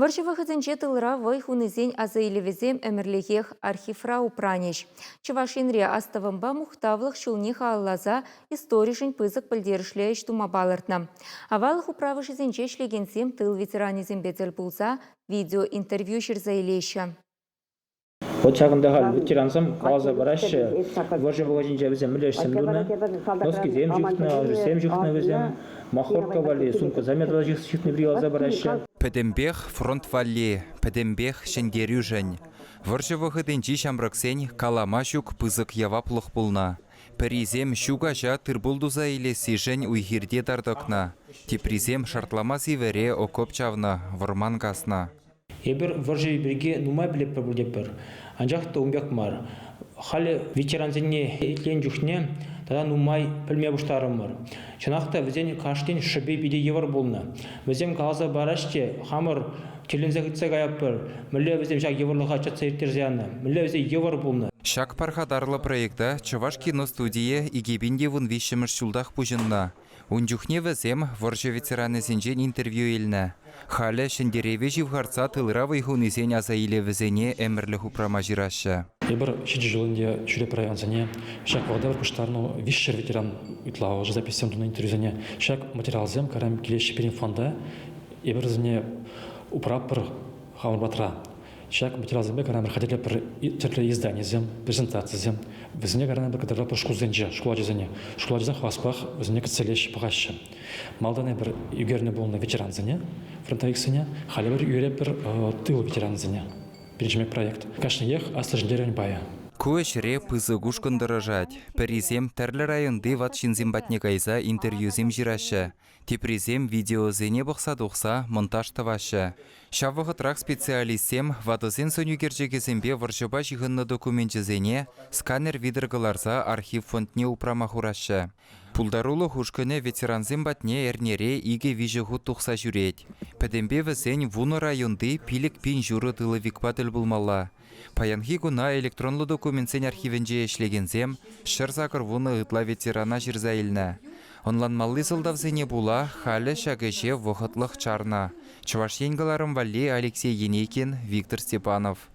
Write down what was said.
Вӑрҫӑ вӑхӑтӗнче тылра вӑй хунисен асаилӗвӗсем ӗмӗрлӗхех архивра упранӗҫ. Чӑваш Енре астӑвӑмпа мухтавлӑх ҫулне халалласа историшӗн пысӑк пӗлтерӗшлӗ ӗҫ тума палӑртнӑ. Аваллӑх управӑшӗсенче ӗҫлекенсем тыл ветеранӗсемпе тӗл пулса видеоинтервью ҫырса илеҫҫӗ. Вот ҫакӑнта халь ветерансем каласа параҫҫӗ, вӑрҫӑ вӑхӑтӗнче вӗсем мӗнле ӗҫсем тунӑ, носкисем ҫыхнӑ, алшӑсем ҫыхнӑ вӗсем, махорка валли сумкӑсем ятарласа ҫыхни пирки каласа параҫҫӗ. Пӗтӗмпех фронт валли, пӗтӗмпех ҫӗнтерӳшӗн. Вӑрҫӑ вӑхӑтӗнчи ҫамрӑксен калама ҫук пысӑк яваплӑх пулнӑ. Пӗрисем ҫу каҫа тыр-пул туса илессишӗн уй-хирте тар тӑкнӑ, теприсем шартлама сивӗре окоп чавнӑ, вӑрман каснӑ. Эпир вӑрҫӑ пирки нумай пӗлетпӗр пуль тетпӗр, анчах та ун пек мар. Халӗ ветерансене итленӗ чухне тата нумай пӗлме пуҫтарӑмӑр. Чӑнах та вӗсен кашнин шӑпи питӗ йывӑр пулнӑ. Вӗсем каласа параҫҫӗ те хамӑр тӗлӗнсе хытса каятпӑр, мӗнле вӗсем ҫак йывӑрлӑха чӑтса ирттерсе янӑ, мӗнле вӗсен йывӑр пулнӑ. Ҫак пархатарлӑ проекта Чӑваш кино студийӗ 2013-мӗш ҫултах пуҫӑннӑ. Ун чухне вӗсем вӑрҫӑ ветеранӗсенчен интервью илнӗ. Халӗ ҫӗнтерӗве ҫывхартса тылра вӑй хунисен асаилӗвӗсене ӗмӗрлӗх упрама ҫыраҫҫӗ. Эпир ҫичӗ ҫул ӗнтӗ ҫӳреп районсене. Ҫак вӑхӑта пуҫтарнӑ 300 ветеран ытла записьсем тунӑ интервьюсене. Ҫак материалсем кайран килеҫҫӗ пирӗн фонда. Эпир вӗсене упратпӑр хамӑр патра. Ҫак материалсемпе кайран хатӗрлетпӗр тӗрлӗ изданисем, презентацисем. Вӗсене кайран кӑтартатпӑр шкулсенче, шкул ачисене. Шкул ачисем хаваспах вӗсене кӗтсе илеҫҫӗ, пӑхаҫҫӗ. Малтан эпир ӳкернӗ пулнӑ ветерансене, фронтовиксене, халӗ эпир ӳкеретпӗр тыл ветеранӗсене. Пирӗн проект. Кашниех Аслӑ Ҫӗнтерӗвӗн пайӗ. Ку ӗҫре пысӑк ушкӑн тӑрӑшать. Пӗрисем тӗрлӗ районти ват ҫынсем патне кайса интервьюсем ҫыраҫҫӗ, Теприсем видеосене пӑхса тухса монтаж тӑваҫҫӗ. Ҫав вӑхӑтрах специалистсем ватӑсен сӑнӳкерчӗкӗсемпе вӑрҫӑпа ҫыхӑннӑ докуменчӗсене сканер витӗр кӑларса архив фондне упрама хураҫҫӗ. Пултарулӑх ушкӑнӗ ветерансем патне эрнере икӗ-виҫӗ хут тухса ҫӳрет. Пӗтӗмпе вӗсен 10 районти 5000 ҫурӑ тыловикпа тӗл пулмалла. Паянхи куна электронлӑ документсен архивӗнче ӗҫлекенсем 180 ытла ветерана ҫырса илнӗ. Ӑнланмалли сӑлтавсене пула халӗ ҫак ӗҫе вӑхӑтлӑх чарнӑ. Чӑваш Ен кӑларӑм валли Алексей Енейкин, Виктор Степанов.